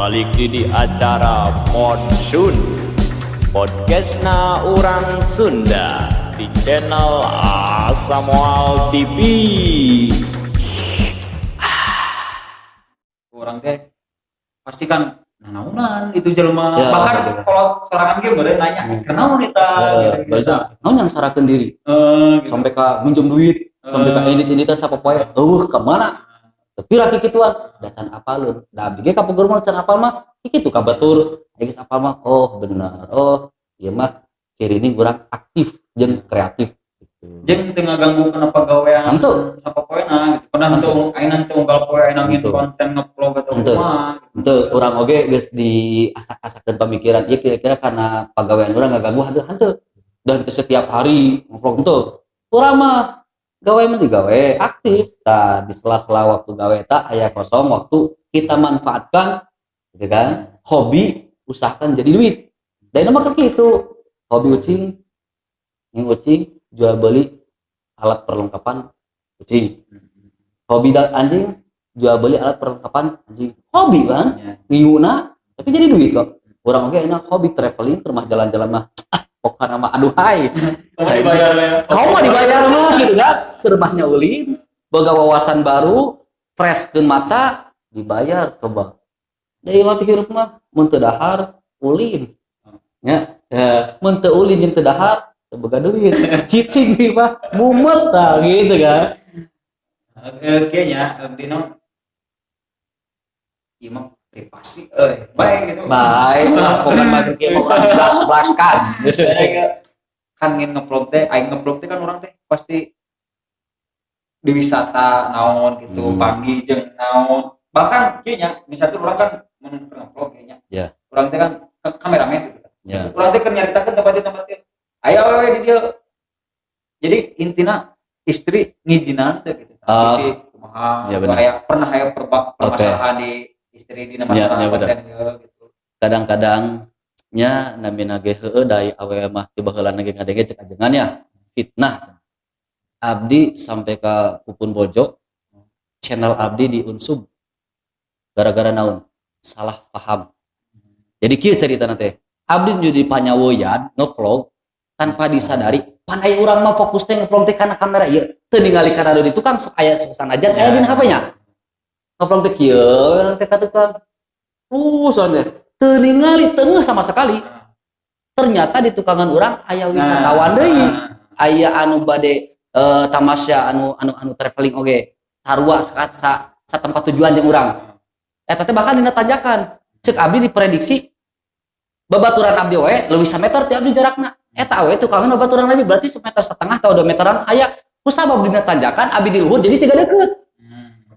Balik di acara Podsun, podcastna urang Sunda di channel Asamoal TV. Urang teh pasti kan nanaunan itu jelema, Ya, bahkan betul. kalau sorangan ge meureun nanya, "Kunaon eta?" Eh, gitu, gitu. berarti naon yang sarakeun diri Eh, gitu. Sampai ka minjem duit, sampai ka edit-editan sapopoe euweuh ka mana, tapi raki kituan da can apaleun. Da abdi ge kapungkur mah can apal mah kitu ka batur. Geus apal mah, oh bener, oh ieu mah ciri ini kurang aktif jeung kreatif gitu. Jeung teu ngaganggu kana pagawean Henteu. Sapopoena gitu. Pernah Henteu. henteu ayeuna, henteu unggal poe ayeuna ngin Henteu. Konten ngevlog atau Henteu. kumaha gitu. Henteu, urang oge geus diasak-asakeun pamikiran ieu, kira-kira karena pagawean urang ngaganggu henteu? Henteu, dan teu setiap hari ngevlog, henteu. Urang mah gawe mah digawe aktif. Tah, di sela-sela waktu gawe tak aya kosong waktu, kita manfaatkan gitu kan. Hobi usahakan jadi duit dan mah kan gitu. Hobi ucing, yang ucing, jual beli alat perlengkapan ucing. Hobi anjing, jual beli alat perlengkapan anjing. Hobi kan nginguna tapi jadi duit kok. Urang oge enak hobi traveling ke rumah, jalan-jalan mah, ah pokoknya mah aduhai. Kamu dibayar ya. Kau mau dibayar mah gitu kan, ke rumahnya ulin, boga wawasan baru, fresh ke mata, dibayar coba. Jadi latih hirup mah mun teu dahar ulin ya, mun teu ulin jeung teu dahar teu boga duit, cicing di mah mumet tah gitu kan. Oke nya abdi naon, ieu mah privasi euy, bae gitu. Baik lah, pokoknya mah kieu mah urang belak-belakan. Kan ngin ngevlog teh, aing ngevlog teh kan urang teh pasti di wisata naon gitu, panggih jeung naon. Bahkan kieu nya, misalkan urang kan mun ngevlog kieu nya, urang teh kan kameramen gitu. Urang teh keur nyaritakeun tempat ieu, tempat ieu aya awewe di dieu. Jadi intina istri ngijinan teh gitu. Ah. Bisi kumaha Ya, atau benar. Aya pernah aya permasalahan di istri dina masalah Ya, benar. konten ieu gitu? Kadang-kadang nya namina ge heueuh, da awewe mah ti baheulana ge ngadenge cek ajengan ya, fitnah. Abdi sampai ke pupun bojo, channel abdi di unsub gara-gara naon? Salah paham. Jadi kieu cerita teh, abdi jadi panyawoyan ngevlog tanpa disadari pan aya urang mah fokus teh ngevlog teh kana kamera ieu, teu ningali kana di tukang sok aya sok sanajan aya dina HP nya. Ngevlog teh kieu urang teh ka tukang terus, urang teh teu ningali, teu sama sekali. Ternyata di tukangan urang aya wisatawan deui, aya anu bade tamasya, anu anu anu traveling oge, sarua sa, sa, sa tempat tujuan jeung urang. Eta teh bahkan dina tanjakan, cek abdi diprediksi babaturan abdi we leuwih sameter ti abdi jarakna. Eta we tukangan babaturan abdi berarti semeter setengah atau 2 meteran aya. Kusabab dina tanjakan, abdi di luhur, jadi siga deket.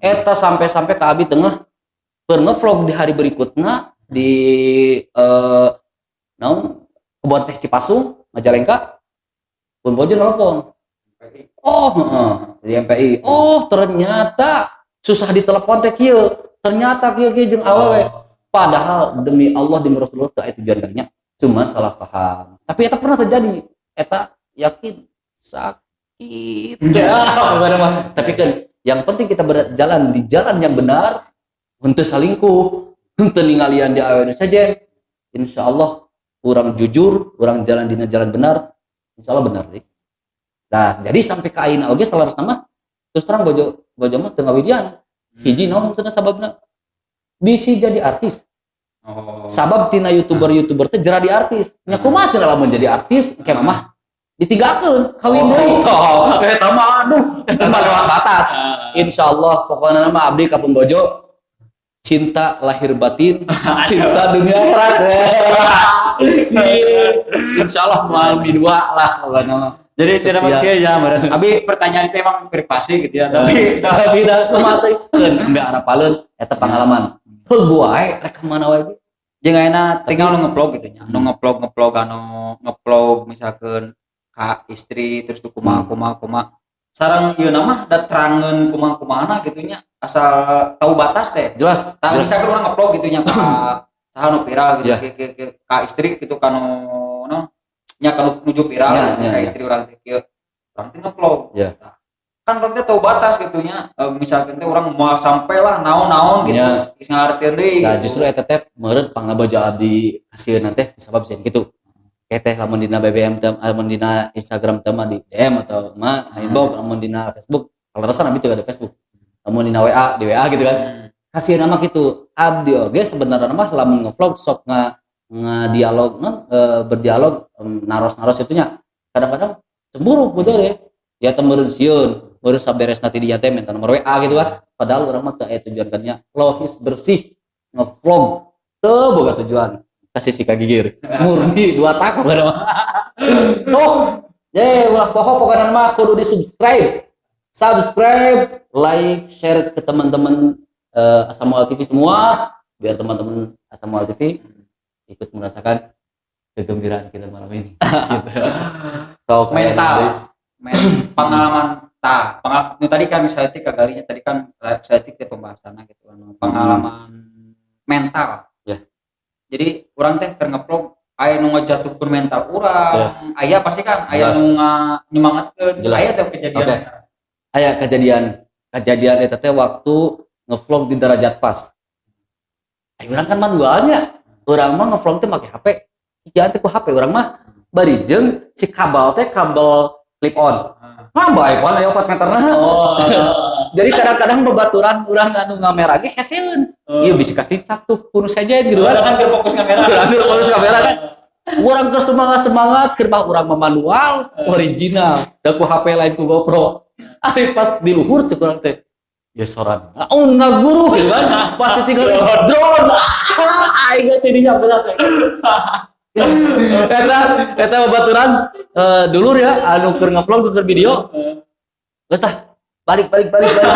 Eta sampai-sampai ke abdi tengah keur ngevlog di hari berikutnya di naon, kebun teh Cipasung, Majalengka, pun bojo nelfon. Oh heeh, di MPI. Oh, ternyata susah ditelepon teh kieu, ternyata kieu kieu jeung awewe. Padahal demi Allah, demi Rasulullah, teu aya tujuan kadinya, cuma salah paham. Tapi eta pernah terjadi, eta yakin sakit ya pokoknya mah. Tapi kan yang penting kita berjalan di jalan yang benar, untuk salingkuh, untuk ningalian di awewe saja. Insya Allah urang jujur, urang jalan dina jalan benar, insya Allah benar sih. Nah, jadi sampai ke ayeuna oge salarasna mah terus terang bojo bojo mah teu ngawidian. Hiji naon cenah sababna? Bisi jadi artis. Sabab tina youtuber-youtuber teh jera di artis. Nya kumaha cenah lamun jadi artis engke mamah ditinggalkeun, kawin deui. Toh, eta mah aduh, eta mah lewat batas. Insyaallah pokoknya mah abdi ka pun bojo cinta lahir batin, cinta dunia akhirat. Insyaallah moal dua lah pokoknya mah. Jadi tidak Setia. Pakai ya, meureun. Abi pertanyaan itu emang privasi gitu ya, tapi Tapi dah kumaha teh keun embe arapaleun eta pengalaman. Heuh wae rek ka mana wae. Jeung ayeuna tinggal nu ngevlog gitu nya. Nu ngevlog ngevlog, anu ngevlog misalkan ka istri terus tuh kumaha, kumaha kumaha. Sareng ieu mah da terangeun kumaha kumahana gitu nya, asal tahu batas teh. Jelas. Tah, Jelas. misalkan urang ngevlog gitu nya ka saha nu viral gitu, ke ka istri gitu, ka nu naon nya, ka nu nuju viral gitu, ka istri urang teh kieu. Urang teh ngevlog. Tah. Kan urang teh tahu batas gitu nya. Eh, misalkan teh urang mau sampai lah naon-naon gitu. Geus ngalartieun deui. Nah, gitu. Justru eta teh meureun pangabaja abdi kasieun teh sabab sieun kitu. Teh lamun dina BBM teh, lamun dina Instagram teh mah di DM atau mah inbox, lamun dina Facebook kaleresan abdi teu ada Facebook. Lamun dina WA di WA gitu kan. Kasieun mah kitu. Abdi oge sebenarnya mah lamun ngevlog sok nga dialog non berdialog naros-naros itunya kadang-kadang cemburu betul ya ya teh meureun sieun meureun saberesna ti dinya teh minta nomor WA gitu kan, padahal urang mah teu aya tujuan kadinya, lohis bersih ngevlog teu boga tujuan kasih si gigir murni dua tak pokoknya mah. Oh ye, ulah poho, pokoknya mah kudu di subscribe, subscribe, like, share ke teman-teman Asamual TV semua, biar teman-teman Asamual TV ikut merasakan kegembiraan kita malam ini gitu. So, kayak Mental. Pengalaman tah pengalaman nu tadi kan misalnya teh kagalinya tadi kan saya teh pembahasannya gitu kan pengalaman mental. Jadi urang teh keur ngevlog aya nu ngajatuhkeun mental urang, aya pasti kan aya nu nyemangatkeun, aya teh kejadian. Oke. Aya kejadian, kejadian eta teh waktu ngevlog di Darajat Pas. Ayo, urang kan manualnya, urang mah ngevlog teh make HP, jangan teh ku HP urang mah bari jeung si kabel teh kabel clip on. Ngabay pan aya 4 meterna. Jadi kadang-kadang bebaturan urang anu ngamera ge heseun. Ieu bisa katincak tuh kudu saja gitu kan. Urang kan keur fokus kamera. Urang keur fokus kamera kan. Urang keur semangat-semangat keur mah urang mah manual original. Da ku HP lain ku GoPro. Ari pas di luhur cek urang teh. Ya soran. Oh ngaguru gitu kan. Pasti tinggal drone. Ah, aing teh dinya berat. Eta eta babaturan dulur ya anu keur ngevlog, keur video. Geus tah, balik balik balik balik.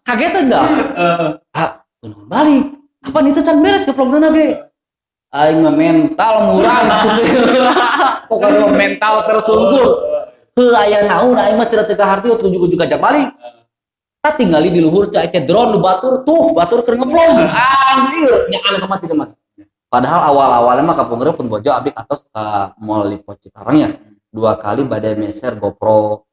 Kaget enggak? Ah, kunaon balik? Apa itu can beres ngevlogna ge? Aing mah mental murah. Pokoknya mah mental tersungkur. Heuh, aya naon aing mah cenah teu kaharti ujug-ujug ajak balik. Tak tinggali di luhur cai teh drone nu batur tuh, batur keur ngevlog. Anjir, nya anu mati mah. Padahal awal-awalnya mah kapungkur pun bojo abdi atos ka Mall Lippo Cikarang ya. Dua kali badai meser GoPro,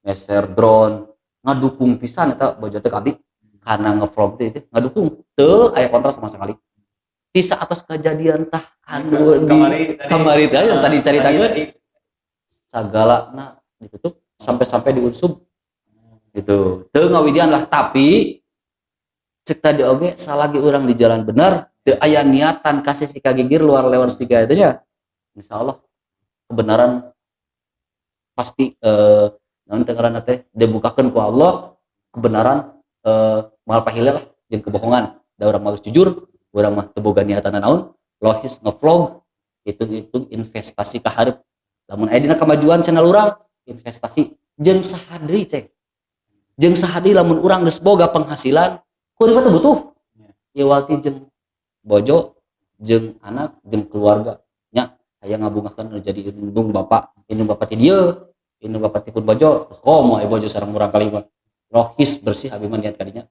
meser drone, ngadukung pisan eta bojo teh ka abdi karena ngevlog teh itu ngadukung. Teu aya kontra sama sekali. Ti atos kejadian tah anu di Kamari tadi. Kamari teh yang tadi caritakeun Tadi. Sagala ditutup sampai-sampai diunsub gitu, teu ngawidian lah. Tapi cek tadi oge, salagi urang di jalan bener teu aya niatan kasih si kagigir luar lewat siga itu nya, insyaallah kebenaran pasti naon teh ngaranna teh dibukakeun ku Allah kebenaran, moal pahile lah jeung kebohongan, da urang mah geus jujur, urang mah teu boga niatan naon, lohis ngevlog hitung-hitung investasi ka hareup lamun aya dina kemajuan channel urang, investasi jeung saha deui teh, jeung saha deui lamun urang geus boga penghasilan kuring mah teu butuh ieu walti jeung bojo jeung anak jeung keluarga nya, aya ngabungahkeun nu jadi indung bapak, indung bapak ti dieu, indung bapak ti pun bojo, terus komo aya bojo sareng urang kalima. Lohis bersih abi mah niat kadinya.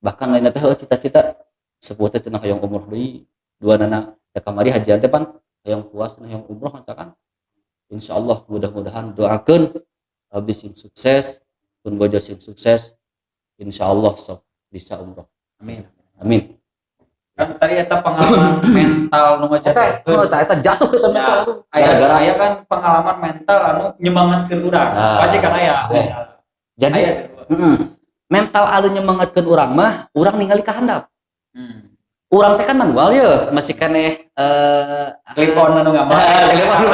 Bahkan lainnya teh heueuh cita-cita sepuh teh cenah hoyong umroh deui dua nana teh kamari hajian teh pan hoyong puas cenah hoyong umroh kan. Insyaallah mudah-mudahan doakeun abdi sing sukses pun bojo sing sukses, insyaallah sok bisa umroh. Amin. Amin. Kan tadi eta pengalaman mental nu Eta ngajatuhkeun. Oh, eta eta jatuh eta mental Ya, itu aya gara-gara aya kan pengalaman mental anu nyemangatkeun urang. Ah, Pasti kan aya. Oke. Jadi Aya. Mental anu nyemangatkeun urang mah urang ningali ka handap. Urang teh kan manual ya, masih keneh Clip on anu gambar. Ah, clip on nu.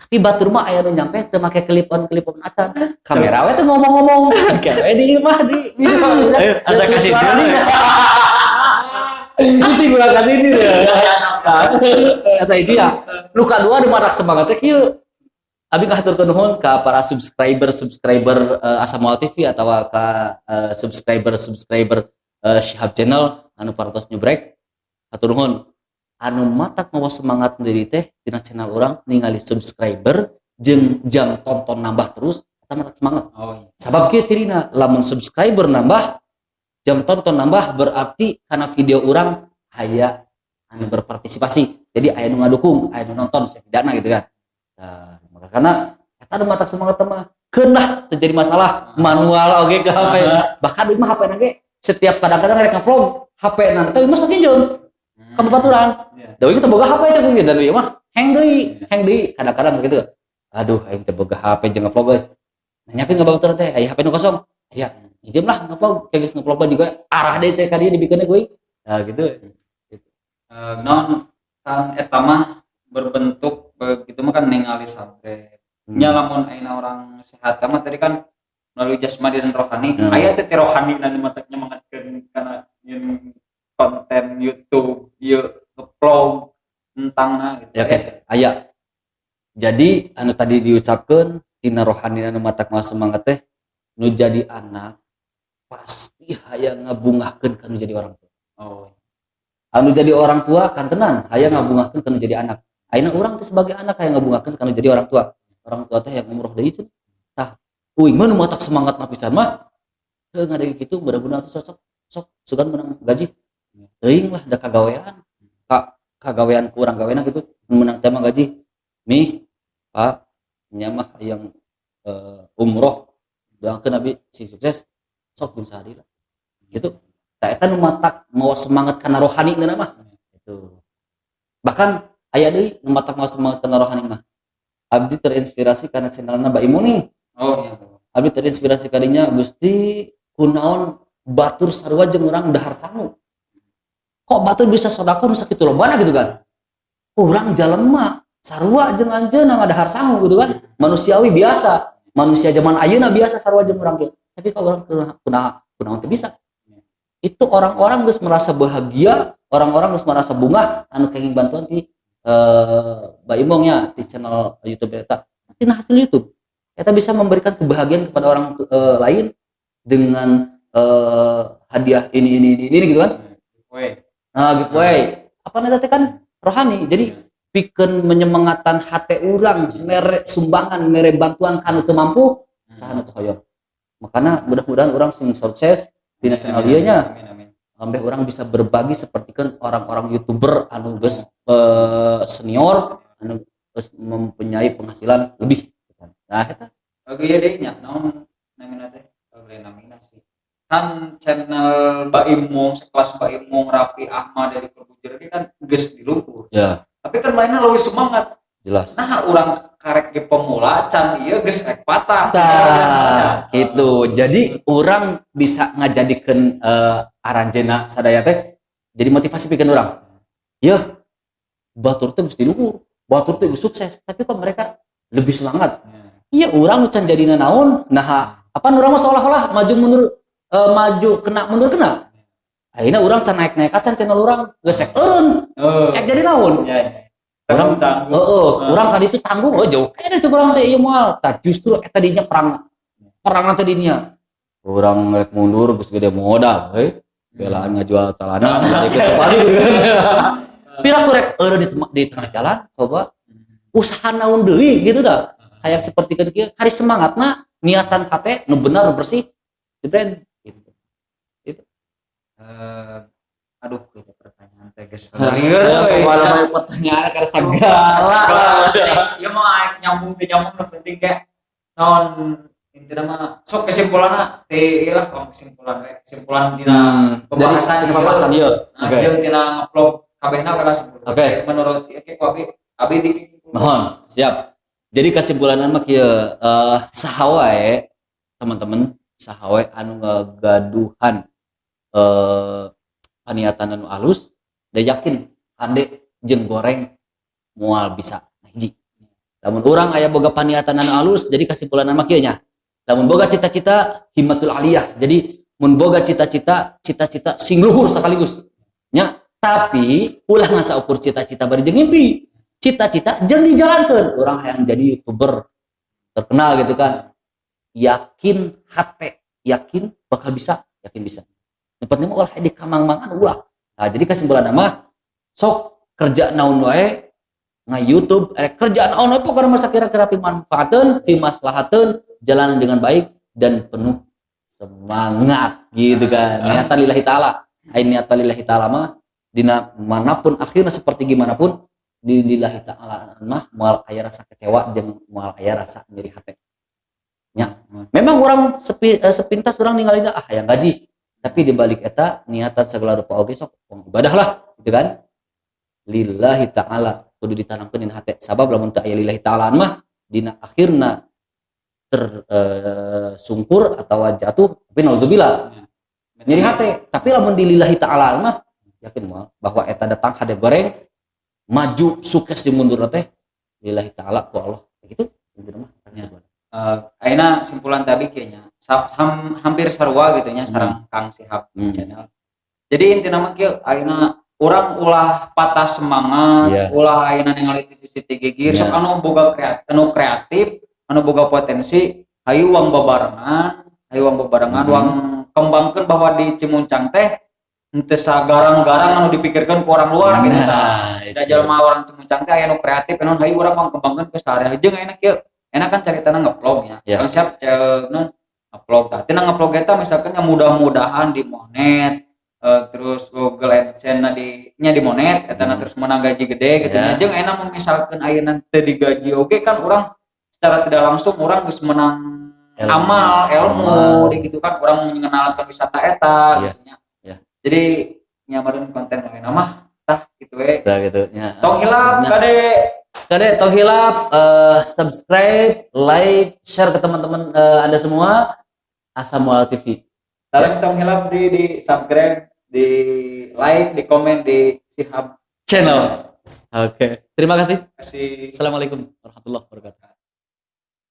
Tapi batur mah aya nu nyampe teu make clip on, clip on acan. Kamera we teh ngomong-ngomong. Kayak di mah di Ayo, asa kasih dulu ya. Itu sih gua kasih ini ya. Kata itu ya. Lu kadua di marak semangatnya kieu. Abi ngahaturkeun nuhun ka para subscriber-subscriber Asamual TV atau ka subscriber-subscriber Shihab Channel anu parantos nyubrek. Hatur nuhun. Anu matak mawa semangat deui teh dina channel urang ningali subscriber jeung jam tonton nambah terus, eta matak semangat. Oh iya. Sabab kieu cirina, lamun subscriber nambah, jam tonton nambah, berarti karena video urang aya anu berpartisipasi. Jadi aya nu ngadukung, aya nu nonton setidaknya gitu kan. Nah, maka karena eta nu matak semangat mah Keun lah, terjadi masalah manual oge ke HP. Bahkan ieu mah HP ge setiap kadang-kadang rek ngevlog HP nanti mah sok injeum ka babaturan. Da ieu teh boga HP cek ieu dan ieu mah hang deui kadang-kadang gitu. Aduh, aing teh boga HP jeung ngevlog euy. Nanyakeun ka babaturan teh, aya HP nu kosong. Aya, injeum lah ngevlog, kayak geus ngevlog juga arah deui teh ka dieu dibikeun ku aing. Nah, gitu. Eh, naon kan eta mah berbentuk begitu mah kan ningali sabre. Nya lamun ayeuna orang sehat mah tadi kan melalui jasmani dan rohani. Aya teh ti rohani na matak nyemangatkeun kana nyeun konten YouTube ieu, ngevlog tentangna gitu. Ya, oke, aya. Jadi anu tadi diucapkeun tina rohani anu matak mah semangat teh, nu jadi anak pasti hayang ngabungahkeun ka nu jadi orang tua. Anu jadi orang tua kan tenan hayang ngabungahkeun ka nu jadi anak. Ayeuna urang teh sebagai anak hayang ngabungahkeun ka nu jadi orang tua. Orang tua teh hayang umroh deui cenah. Tah, uing mah nu matak semangat mah pisan mah teu ngadenge kitu, mudah-mudahan atuh sosok sok sugan menang gaji. Teuing lah da kagawean. Kagawean kurang gawena gitu menang teh mah gaji. Mih, Pak, nya mah hayang umroh, doakeun abi sing sukses, sok jeung saha lah. Gitu. Tah, eta nu matak mawa semangat kana rohani na mah. Gitu. Bahkan aya deui nu matak mawa semangat kana rohani mah. Abdi terinspirasi karena channelna Mbak Imo nih. Oh iya. Abdi terinspirasi kadinya, Gusti, kunaon batur sarua jeung urang dahar sangu. Kok batur bisa sedekah nu sakitu lobana gitu kan? Urang jalema sarua jeung anjeunna ngadahar sangu gitu kan. Manusiawi biasa, manusia zaman ayeuna biasa sarua jeung urang ge. Tapi kalau urang kunaha kunaon teu bisa? Itu orang-orang geus merasa bahagia, orang-orang geus merasa bungah anu kenging bantuan ti Mbak Imong nya di channel YouTube eta. Tina hasil YouTube eta bisa memberikan kebahagiaan kepada orang lain dengan hadiah ini gitu kan. Weh. Nah, giveaway. Apa nanti teh kan rohani. Jadi pikeun menyemangatan hate urang, mere sumbangan, mere bantuan kanu teu mampu, saha nu teu hoyong. Makanya mudah-mudahan urang sing sukses dina channel ieu nya. Amin amin. Sampai urang bisa berbagi seperti kan orang-orang YouTuber anu geus senior, anu geus mempunyai penghasilan lebih. Nah, eta. Oke ya deh nya naon namina teh? Oh, lain namina sih. Kan channel Baimong sekelas Baimong, Raffi Ahmad dari Corbuzier ini kan geus di luhur. Tapi kan mainnya lebih semangat. Jelas. Nah, urang karek ge pemula can ieu geus rek patah. Tah, gitu. Jadi urang bisa ngajadikeun aranjeuna sadaya teh jadi motivasi pikeun urang. Yeuh, batur teh geus di luhur, batur teh geus sukses, tapi kok mereka lebih semangat. Iya, urang nu can jadina naon, nah apa urang mah seolah-olah maju mundur, maju kena mundur kena. Akhirnya urang can naik-naik acan channel urang geus rek eureun, Oh. ek jadi naon? Ya, ya. Urang Tanggung. heeh, urang kali itu tanggung, oh jauh kayaknya cuk urang teh ieu moal. Tah, justru eta dinya perang perang teh dinya. Urang rek mundur geus gede modal euy. Belaan ngajual celana, ikut sepatu gitu kan. Pira ku rek eureun di tengah jalan, coba usaha naon deui gitu dah. Kayak seperti kan kieu, hari semangatna niatan hate nu bener nu bersih jebret gitu. Itu. Aduh, gitu pertanyaan teh geus Lieur, pokoknya pertanyaan karena segala. Ya mau nyambung teh nyambung, nu penting kayak naon intinya mah sok kesimpulanna teh ieu lah, pang kesimpulan we, kesimpulan dina pembahasan. Jadi, pembahasan ieu. Nah, Oke. jeung tina ngevlog kabehna we lah simpul. Oke. Menurut ieu ke ku abi abi di Mohon, siap. Jadi kesimpulanna mah kieu, saha wae teman-teman, saha wae anu ngagaduhan paniatan anu alus, da yakin hade jeung goreng moal bisa hiji. Lamun urang aya boga paniatan anu alus, jadi kesimpulanna mah kieu nya. Lamun boga cita-cita himmatul aliyah. Jadi mun boga cita-cita, cita-cita sing luhur sekaligus. Nya, tapi ulah ngan saukur cita-cita bari jeung ngimpi. Cita-cita jeung dijalankeun. Urang hayang jadi YouTuber terkenal gitu kan. Yakin hate, yakin bakal bisa, yakin bisa. Yang penting mah ulah di kamang-mangan ulah. Nah, jadi kesimpulan mah sok kerja naon wae nga YouTube, kerja naon wae pokoknya masa kira-kira pimanfaateun, pimaslahateun, jalanan dengan baik dan penuh semangat gitu kan. Niatan lillahi taala. Ai niatan lillahi taala mah dina manapun akhirnya seperti gimana pun di lillahi taala mah moal aya rasa kecewa jeung moal aya rasa nyeri hate. Nya. Memang urang sepintas urang ninggalina, ah, hayang gaji. Tapi di balik eta niatan segala rupa oge sok wong ibadah lah gitu kan. Lillahi ta'ala kudu ditanamkeun dina hate, sabab lamun teu aya lillahi ta'ala mah dina akhirna ter sungkur atau jatuh, tapi naudzubillah nyeri hate. Tapi lamun di lillahi ta'ala mah yakin moal bahwa eta datang hade goreng maju sukses di mundur teh lillahi ta'ala ku Allah gitu intinya mah. Ya. Ayeuna simpulan tadi kayaknya hampir sarua gitu nya sareng Kang Sihab channel. Jadi intina mah kieu, ayeuna urang ulah patah semangat, ulah ayeuna ningali ti sisi gigir, sok anu boga kreatif, anu kreatif, anu boga potensi, hayu wang babarengan, hayu wang babarengan, wang kembangkeun bahwa di Cimuncang teh henteu sagarang-garang anu dipikirkeun ku orang luar gitu tah. Nah, Da itu. Jalma orang Cimuncang teh aya nu kreatif, anu hayu urang wang kembangkeun ke sehari. Jeung ayeuna kieu, enak kan caritana ngevlog nya. Kang siap ceuk non ngevlog tah. Tina ngevlog eta misalkan nya mudah-mudahan di monet, terus Google AdSense na di nya di monet eta na, terus menang gaji gede gitu nya. Jeung ayeuna mun misalkan ayeuna teu digaji oge kan urang secara tidak langsung urang geus menang Ilmu. Amal ilmu Amal. Di gitu kan urang mengenalkan wisata eta gitu nya. Jadi nyamareun konten lain mah tah gitu we. Tah gitu nya. Tong hilap kade. Kade tong hilap subscribe, like, share ke teman-teman Anda semua Asamual TV. Salam, tong hilap di subscribe, di like, di komen di Sihab Channel. Oke, terima kasih. Kasih. Assalamualaikum warahmatullahi wabarakatuh.